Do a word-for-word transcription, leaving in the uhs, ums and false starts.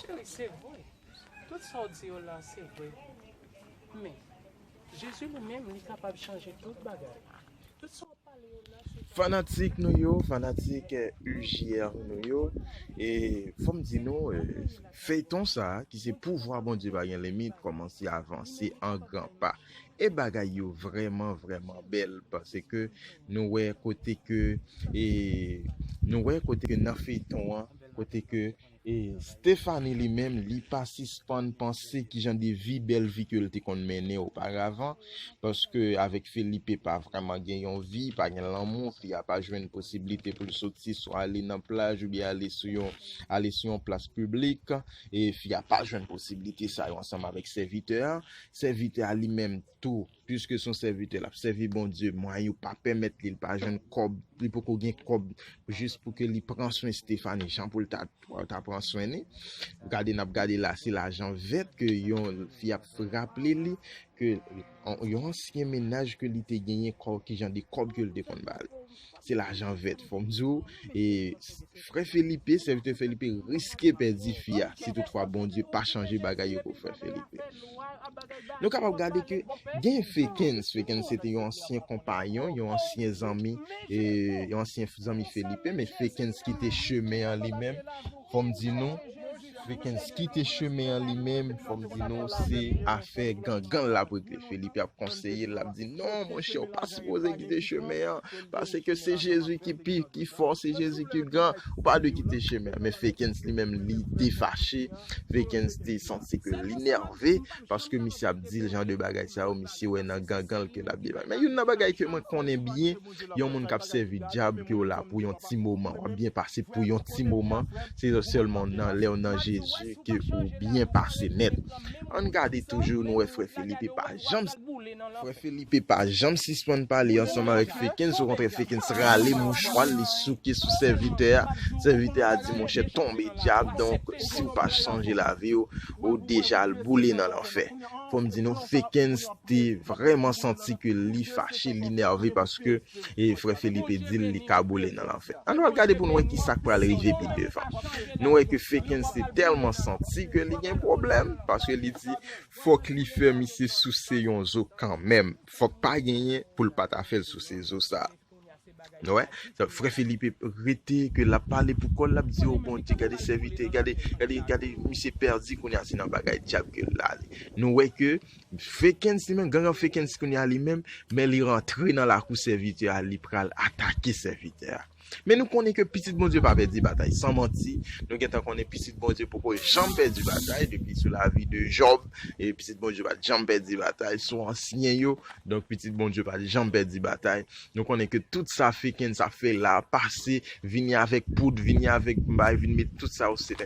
Wi, se vre. Tout sa w di yo la, se vre. Men, Jezi li menm, li kapab chanje tout bagay. Tout sa w pale yo la, se vre. Fanatik nou yo, fanatik, eh, U J R nou yo, e fò m di nou, eh, feyton sa a, ki se Pouvwa Bondye Pa Gen Limit, kòmanse avanse an gran pa. E bagay yo vrèman, vrèman bèl, paske nou wè kote ke, e, nou wè kote ke nan feyton an, kote ke, e, Stephanie li menm, li pa sispann panse ki jan de vi, bèl vi ke l te konn mennen oparavan, paske avèk Felipe pa vrèman gen yon vi, pa gen lanmou, fi a pa jwenn posiblite pou l soti, swa ale nan plaj oubyen ale sou yon, ale sou yon plas piblik, e fi a pa jwenn posiblite sa yo ansanm avèk sèvitè a. Sèvitè a li menm tou, piske se yon sèvitè, l ap sèvi Bondye, mwayen yo pa pèmèt li, li pa jwenn kòb, li poko gen kòb jis pou ke li pran swen Stephanie, jan pou l ta, ta pran swen li. Gade, n ap gade la, se lajan vèt ke yon fi ap raple li ke yon, yon ansyen mennaj ke li te genyen, kò, ki jan de kòb ke l te konn ba li. Se lajan vèt, fò m di w. E frè Felipe, sèvitè Felipe riske pèdi fi a, si toutfwa Bondye pa chanje bagay yo pou frè Felipe. Nou kapab gade ke gen Fekens. Fekens se te yon ansyen konpayon, yon ansyen zanmi, e, yon ansyen zanmi Felipe, men Fekens kite chemen an li menm. Fò m di nou, Fekens kite chemen an li menm, fò m di nou, se afè gangan l ap regle. Felipe ap konseye l, l ap di, "Non, monchè, ou pa sipoze kite chemen an, paske se Jezi ki pi, ki fò, se Jezi ki gran, ou pa dwe kite chemen an." Men Fekens li menm, li te fache, Fekens te santi ke li nève, paske misye ap di l jan de bagay sa yo, misye wè nan gangan l ke l ap byen pase. Men youn nan bagay ke mwen konnen byen, yon moun k ap sèvi dyab ke w la pou yon ti moman, w ap byen pase pou yon ti moman, se sèlman nan lè w nan Jezi ke ou byen pase nèt. Ann gade toujou, nou wè frè Felipe pa janm, frè Felipe pa janm sispann pale ansanm avèk Fekens, okontrè Fekens rale mouchwa l, li souke sou sèvitè a. Sèvitè a di, "Monchè, tonbe dyab, donk si w pa chanje lavi w, ou deja al boule nan lanfè." Fò m di nou, Fekens te vrèman santi ke li fache, li nève paske, e, frè Felipe di l li ka boule nan lanfè. Ann al gade pou nou wè ki sa k pral rive pi devan. Nou wè ke Fekens te tèlman santi ke li gen pwoblèm, paske li di, fòk li fè misye souse yon zo kanmenm. Fòk pa genyen pou l pa ta fè l souse zo sa a. Nou wè, sa, frè Felipe rete ke l ap pale pou kò l, l ap di, "O Bondye, gade sèvitè, gade, gade, gade, misye pèdi kounye a, se nan bagay dyab ke l ale." Nou wè ke Fekens li menm, gangan Fekens kounye a li menm, men li rantre nan lakou sèvitè a, li pral atake sèvitè a. Men nou konnen ke pitit Bondye pa pèdi batay. San manti, nou gentan konnen pitit Bondye poko janm pèdi batay depi sou lavi de Jòb. E pitit Bondye pa t janm pèdi batay sou ansyen yo. Donk, pitit Bondye pa t janm pèdi batay. Nou konnen ke tout sa Fekens ap fè la, pase, vini avèk poud, vini avèk bay, vin met tout sa yo, se